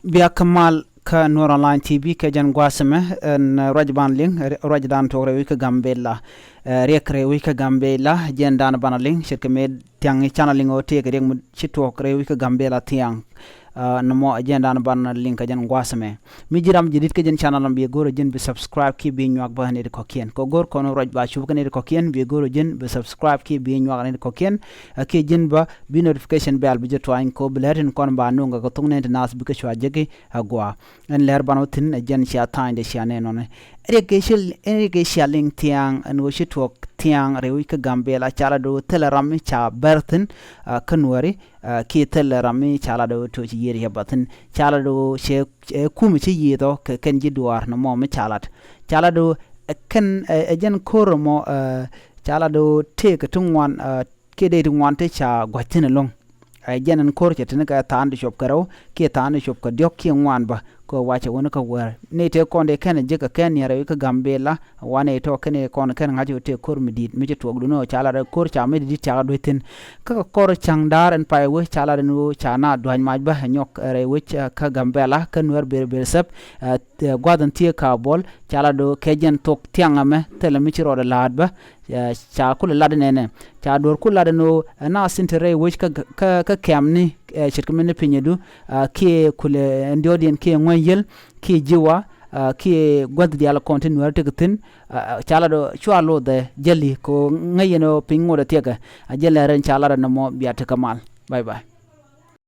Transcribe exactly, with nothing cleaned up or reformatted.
Bia kä mal kä Nuɔr Online T V kɛ jɛn gua̱a̱th ɛmɛ, ɛn ruac ban liŋ, ruac dan tuɔk rɛy wec kä Gambɛla. Riɛk rɛy wec kä Gambɛla, jɛn dan ban liŋ ce̱tkɛ mëë thiaŋ i̱ canɛ liŋ ɣöö tëëkɛ riɛk mi ci tuɔk rɛy wec kä Gambɛla thiaŋ. Nɔmɔ jɛn dan ban liŋ kɛ jɛn gua̱a̱th ɛmɛ. Mi ji̱ ram jɛ di̱t kä jɛn canɛ lɔm, bi go̱o̱rä jin bi subscribe kiɛ bi nyuak bä nɛy ti kɔ̱kiɛn. Kɛ go̱o̱r kɔn ruac ba cup kä nɛy ti kɔ̱kiɛn, bi go̱o̱rä jin bi subscribe kiɛ bi nyuak nɛy ti kɔ̱kiɛn. Kiɛ jin bä bi notification bell bi jɛ tuany kɛ ɣöö bi lɛr tin kɔn ba nuŋ kɛ thok nɛy ti naath bikɛ cua jeki a gua. Ɛn lɛr ban wä thi̱n ɛ jɛn cia tha̱a̱ny dee cia nɛn nɔni. Riɛk cia liŋ thia̱a̱ŋ ɛn ɣöö ci tuɔk thia̱a̱ŋ rɛy wec kä Gambɛla, ca la do̱ thilɛ ram mi ca bär thi̱n kä Nuääri, kiɛ thilɛ ram mi ca la do̱ to̱ ci yiëër yɛ bä thi̱n, ca la do̱ cɛ kum ci yiëëth ɔ kɛ kɛn ji̱ duaar nɔmɔ mi ca lat. Ca la do̱ kɛn ɛ jɛn ko̱r mɔ, ca la do̱ tëëkɛ ti ŋuan kiɛ dee ti ŋuan ti ca gua̱c thi̱n ɛlɔ̱ŋ. Ɛ jɛn ɛn ko̱r cɛ tini kɛ tha̱a̱n ti cop kɛ rɛw kiɛ tha̱a̱n ti cop kɛ diɔ̱k kiɛ ŋuan bä kɛ wacɛ wä ni kä wäär. Nɛy tëë kɔn dee kɛn ɛ jek kɛ kɛn niɛrɛ wi̱i̱ kä Gambɛla, wanɛ tɔ̱ kɛn ɛ kɔn kɛn ŋa̱c ɛ tëë ko̱r mi di̱i̱t mi ci tuɔɔk duni ɔ ca lat ɛ ko̱r ca mi di̱i̱t ca kɛ duec thi̱n. Kä kɛ kɔr ca̱ŋ da̱a̱r ɛn pay wec ca lat ɛn ɣöö ca na dua̱c mac bä ɛ nyɔk rɛy wec kä Gambɛla kä Nuäär ber ber sɛp. Gua̱th ɛn thieek ka buɔl ca lat ɣöö kɛ jɛn thok thiaŋ ɛmɛ thilɛ mi ci rɔɔdɛ la̱a̱t bä. Ca kulɛ lat nɛnɛ, ca duɔ̱r ku lat ni ɣöö ɛn a thin te rɛy wec kä kɛmni, ce̱tkɛ mi ni pinyädu kiɛ kulɛ ɛn diɔ̱ɔ̱kdiɛn kiɛ ŋuäny yiël kiɛ ji̱wa kiɛ gua̱th diaal kɔn ti Nuäär tekɛ thi̱n. Ca lat ɣöö cua lothɛ jäli kɛ ɣöö ŋäc yɛn ɣöö piny ŋotdɛ thiɛkɛ. A jɛn lɛr ɛn ca lat ɛ nɔmɔ bia tekɛ mal. Bye bye.